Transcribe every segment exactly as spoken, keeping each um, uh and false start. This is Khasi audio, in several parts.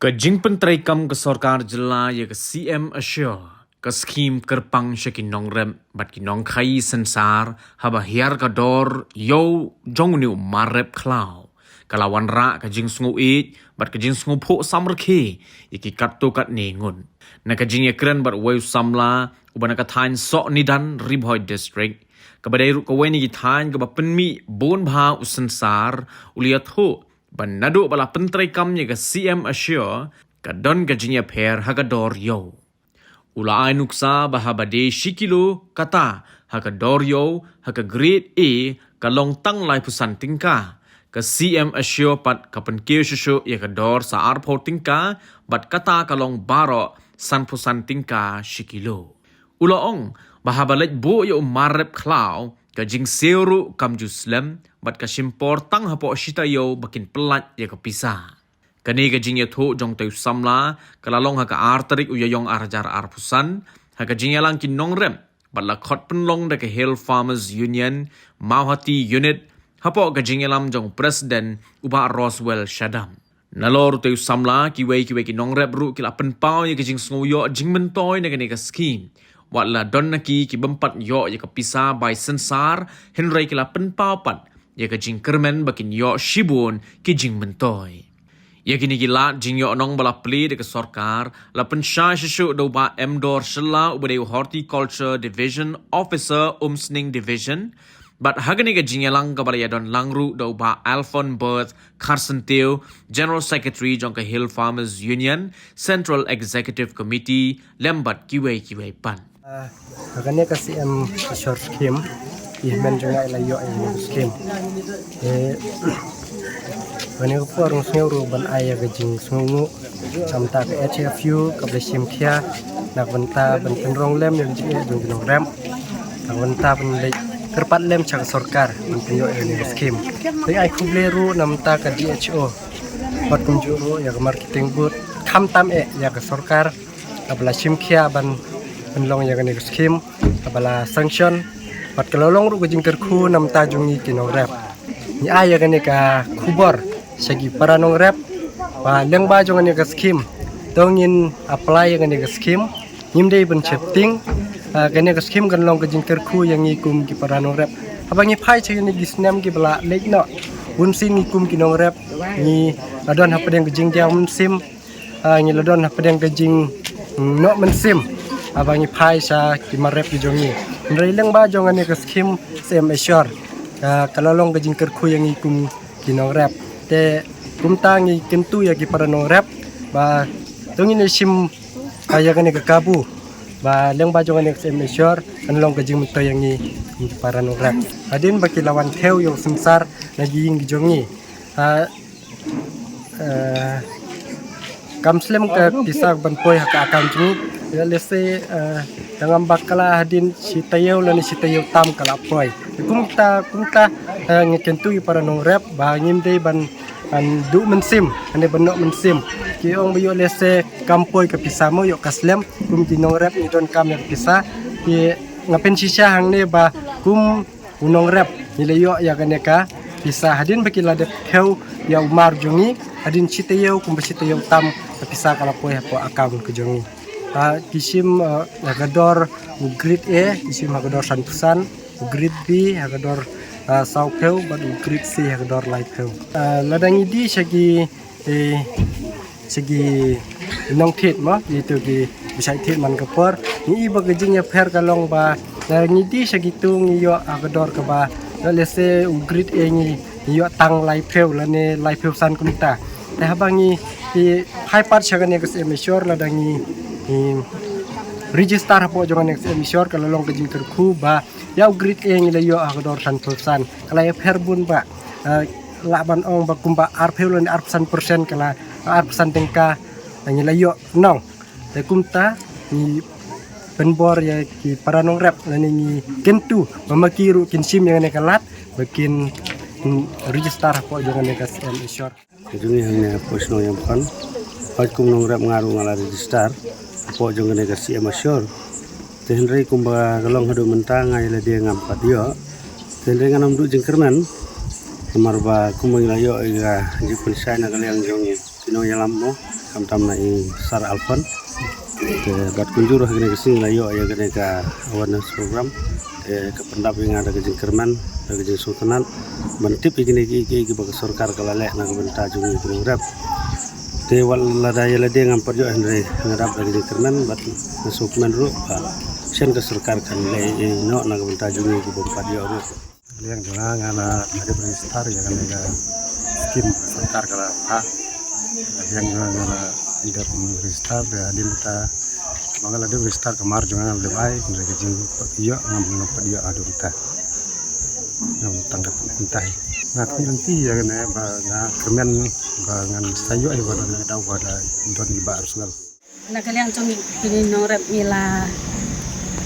Ka jingpyntreikam ka sorkar jylla ïa ka C M Assure, ka skhim kyrpang sha ki nongrep bad ki nongkhaïi sensar haba hiar ka dor ïew jong une u mar rep khlaw, ka la wanrah ka jingsngewsih bad ka jingsngewphuh samrkhie ïa ki katto katne ngut. Na ka jingïakren bad uwei u samla uba na ka thaiñ Sohnidan, Ri Bhoi District, kaba dei ruh kawei na ki thaiñ kaba pynmih bun bha u sensar, u la ïathuh ba naduh ba la pyntreikam ïa ka C M Assure, ka don ka jingïapher ha ka dor ïew. U la ai nuksa ba haba dei shi kilo kata ha ka dor ïew ha ka grade A ka long tang laiphew san tyngka, ka C M Assure pat ka pynkiew shuh shuh ïa ka dor sa arphew tyngka, bad kata ka long baroh sanphew san tyngka shi kilo. U la ong ba haba leit buh ïa u mar rep khlaw, ka jingsiew ruh kam ju slem bad ka shim por tang hapoh shi taïew ba kin pyllait ïa ka pisa. Kane ka jingïathuh jong utei u samla ka la long ha ka ar tarik u Ïaïong ar hajar arphew san, ha ka jingïalang ki nongrep bad la khot pynlong da ka Hill Farmers Union Mawhati Unit, hapoh ka jingïalam jong u President u Bah Roswell Shadap. Nalor utei u samla, kiwei kiwei ki nongrep ruh ki la pynpaw ïa ka jingsngewïoh jingmyntoi na kane ka skhim. Wat la don na ki ki bym pat ïoh ïa ka pisa bai sensar, hynrei ki la pynpaw pat ïa ka jingkyrmen ba kin ïoh shibun ki jingmyntoi. Ïa kine ki lad jingïohnong ba la plie da ka sorkar la pynshai shuh shuh da u Bah Emdor Shylla uba dei u Horticulture Division Officer, Umsning Division. Bad ha kane ka jingïalang kaba la ïadon lang ruh da u Bah Alphon Berth Kharsyntiew, General Secretary jong ka Hill Farmers Union Central Executive Committee, lem bad kiwei kiwei pat. Ah, ha kane ka C M Assure Scheme, i hynmen jong nga i la ïoh ïa kane ka scheme. Eh, ha kane ka por nga sngew ruh ban ai ïa ka jingsngewnguh na ka bynta ka H F U kaba la shim khia na ka bynta ban pynrong lem ïa ka jingeh jong ki nongrep, na ka bynta ban leit kyrpad lem sha ka sorkar ban pynïoh ïa kane ka scheme. Te ai khublei ruh na ka bynta ka D H O bad kumjuh ruh ïa ka Marketing Board, khamtam eh ïa ka sorkar kaba la shim khia ban pynlong ïa kane ka scheme kaba la sanction, bad ka la long ruh ka jingkyrkhu na ka bynta jong ngi ki nongrep. Ngi ai ïa kane ka khubor sha ki para nongrep ba lyngba jong kane ka scheme, to ngin apply ïa kane ka scheme, ngim dei ban sheptieng. Ah, kane ka scheme kan long ka jingkyrkhu ïa ngi kum ki para nongrep. Haba ngi phai sha kine ki snem kiba la leit noh, bunsien ngi kum ki nongrep ngi la don hapdeng ka jingdiaw mynsiem, ah, ngi la don hapdeng ka jing, mm, noh mynsiem haba ngi phai sha ki mar rep ki jong ngi. Hynrei lyngba jong kane ka scheme C M Assure, ah, ka la long ka jingkyrkhu ïa ngi kum ki nongrep. Te kumta ngi kyntu ïa ki para nongrep ba to ngin ïa shim, ah, ïa kane ka kabu ba lyngba jong kane ka C M Assure kan long ka jingmyntoi ïa ngi kum ki para nongrep. Hadien ba ki la wan thew ïa u sensar na ki ïing ki jong ngi, ah, eh, kam slem ka pisa ban poi ha ka account jong ngi. Ïa lehse, eh, tang ngam bakla hadien shi taïew lane shi taïew tam ka la poi. Kumta, kumta, eh, ngi kyntu ïa para nongrep ba ngim dei ban, ban duh mynsiem, lane ban noh mynsiem. Ki ong ba ïoh lehse kam poi ka pisa mo, ïoh ka slem, kum ki nongrep ngi donkam ïa ka pisa. Ki, nga pynshisha hangne ba kum u nongrep ngi la ïoh ïa kane ka pisa hadien ba ki la dep thew ïa u mar jong ngi, hadien shi taïew kumba shi taïew tam ka pisa ka la poi hapoh account ka jong ngi. Ah, ki shim, ah, ha ka dor u grade A, ki shim ha ka dor sanphew san, u grade B ha ka dor, ah, sawphew, bad u grade C ha ka dor laiphew. Ah, lada ngi die sha ki, eh, sha ki nongthied mo, ïa kito ki bishai thied man ka por, ngi i ba ka jingïapher ka long ba, eh, ngi die sha kito ngi ïoh ha ka dor kaba, lehse u grade A ngi, ngi ïoh tang laiphew lane laiphew san kumta. Te haba ngi, ngi phai pat sha kane ka C M Assure, lada ngi, ngi register hapoh jong kane ka C M Assure ka la long ka jingkyrkhu ba ïa u grade A ngi la ïoh ha ka dor sanphew san. Ka la ïapher bun ba, eh, lah ban ong ba kumba arphew lane arphew san percent ka la, arphew san tyngka ngi la ïoh nong. Te kumta ngi pynbor ïa ki para nongrep lane ngi kyntu ba ma ki ruh kin shim ïa kane ka lad ba kin, mm, register hapoh jong kane ka C M Assure. Jong ngi hangne hapoh shnong Ïamkhon, hooid kum nongrep nga ruh nga la register hapoh jong kane ka C M Assure. Te hynrei kumba ka long haduh mynta nga ïa lade ngam pat ïoh. Te hynrei ngan ym duh jingkyrmen namar ba kumba ngi la ïoh ïa ka jingpynshai na ka liang jong ngi ki nongïalam mo, Khamtam na i Sir Alphon. Te bad kumjuh ruh ha kane ka sngi la ïoh ïa kane ka awareness program. Te ka pyndap ïa nga da ka jingkyrmen, da ka jingsngewtynnat ban tip ïa kine kiei kiei kiba ka sorkar ka la leh na ka bynta jong ngi ki nongrep. Te wat lada ïa lade ngam pat ïoh, hynrei nga dap da ka jingkyrmen bad nga sngewkmen ruh ba shen ka sorkar kan leh ïa ino na ka bynta jong ngi kiba ym pat ïoh ruh. Liang jong nga, nga la dep register ïa kane ka skim sorkar ka la phah. Liang jong nga, nga la dep register da hadien ta. Ba nga la dep register, ka mar jong nga nga la dep ai, hynrei ka jingïoh ngam, ngam pat ïoh haduh mynta. Ngam tang kat mynta. Nga kyrmen lynti ïa kane ba nga kyrmen ba ngan sa ïoh ïa ba don, nga daw ba da don i Bah Arsenal. Na ka liang jong ngi ki nongrep ngi la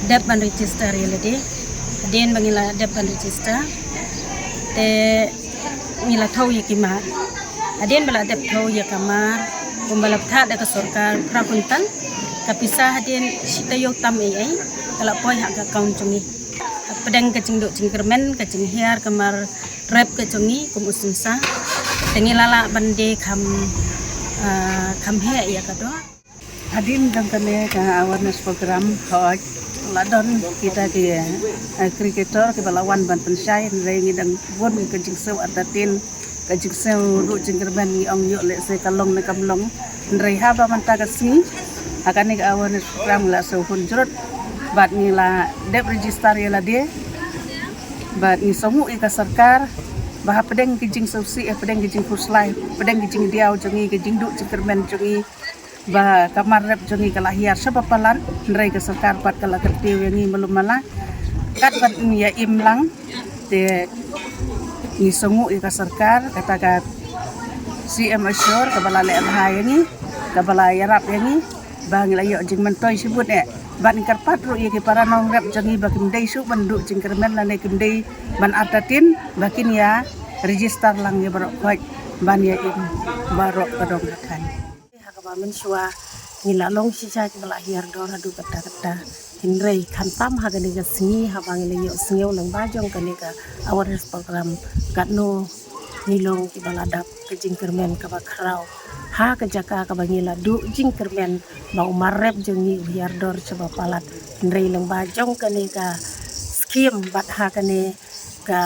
dep ban register ïa lade. Hadien ba ngi la dep ban register, te ngi la thew ïa ki mar. Hadien ba la dep thew ïa ka mar, kumba la phah da ka sorkar phra quintal, ka pisa hadien shi taïew tam ei ei ka la poi ha ka account jong ngi. Hapdeng ka jingduh jingkyrmen, ka jinghiar ka mar rep ka jong ngi kum u sumsa, te ngi la lah ban die kham, ah, kham heh ïa ka dor. Hadien jong kane ka awareness program, hooid, la don kita ki, eh, cricketer kiba la wan ban pynshai, hynrei ngi dang bun ka jingsngew artatien, ka jingsngew duh jingkyrmen, ngi ong ïoh lehse ka long ne kam long. Hynrei haba mynta ka sngi, ha kane ka awareness program la sngewhun jrut bad ngi la dep register ïa lade. Bad ngi sngewnguh ïa ka sorkar ba hapdeng ki jingsngewsih, hapdeng ki jingkhuslai, hapdeng ki jingdiaw jong ngi, ki jingduh jingkyrmen jong ngi, ba ka mar rep jong ngi ka la hiar shaba palat, hynrei ka sorkar pat ka la kyntiew ïa ngi malu mala. Katba ngi ïa im lang, te ngi sngewnguh ïa ka sorkar, kata ka C M Assure kaba la leh bha ïa ngi, kaba la ïarap ïa ngi ba ngi la ïoh jingmyntoi shibun eh. Bad ngi kyrpad ruh ïa ki para nongrep jong ngi ba kim dei shuh ban duh jingkyrmen lane kim dei ban artatien, ba kin ïa register lang ïa baroh khoit ban ïa im baroh ka dong ka thaiñ. Ha kaba mynshuwa ngi la long shisha kiba la hiar dor haduh katta katta. Hynrei khamtam ha kane ka sngi haba ngi la ïohsngew lyngba jong kane ka awareness program, katno ngi long kiba la dap ka jingkyrmen kaba khraw ha ka jaka kaba ngi la duh jingkyrmen ba u mar rep jong ngi u hiar dor shaba palat. Hynrei lyngba jong kane ka skim bad ha kane ka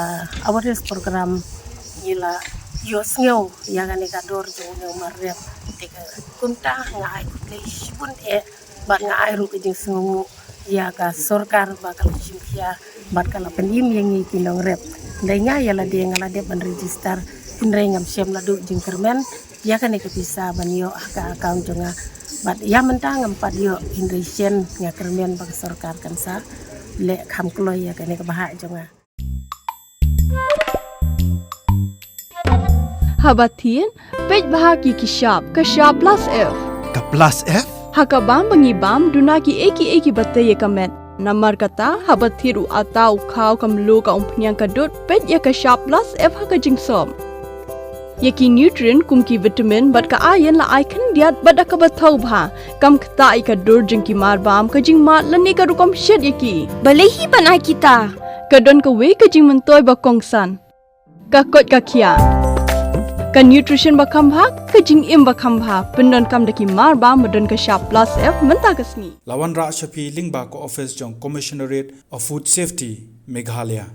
awareness program ngi la ïohsngew ïa kane ka dor jong une u mar rep. Te ka kumta nga ai khublei shibun eh bad nga ai ruh ka jingsngewnguh ïa ka sorkar ba ka la shim khia bad ka la pynim ïa ngi ki nongrep. Hynrei nga ïa lade nga la dep ban register, hynrei ngam shym la duh jingkyrmen ïa kane ka pisa ban ïoh ha ka account jong nga. Bad ïa mynta ngam pat ïoh, hynrei shen nga kyrmen ba ka sorkar kan sa leh kham kloi ïa kane ka bhah jong nga. Haba thied, peit bha ki ki shap, ka shap plus F. Ka plus F? Ha ka bam ba ngi bam, duna kiei kiei kiba tei ïa ka met. Namar kata, haba thied u atta, u khaw, ka mluh, ka umphniang, ka dud, peit ïa ka shap plus F ha ka jingsop. Ïa ki nutrient kum ki vitamin bad ka iron la ai khyndiat bad da kaba thaw bha. Kam ktah ïa ka dur jong ki mar bam, ka jingmad lane ka rukom shet ïa ki. Balei hi ban ai kita? Ka don kawei ka jingmyntoi ba kongsan. Ka koit ka khiah. Ka nutrition ba kham bha, ka jingim ba kham bha. Pyndonkam da ki mar bam ba don ka shap plus F mynta ka sngi. La wanrah sha phi lyngba ka office jong Commissionerate of Food Safety, Meghalaya.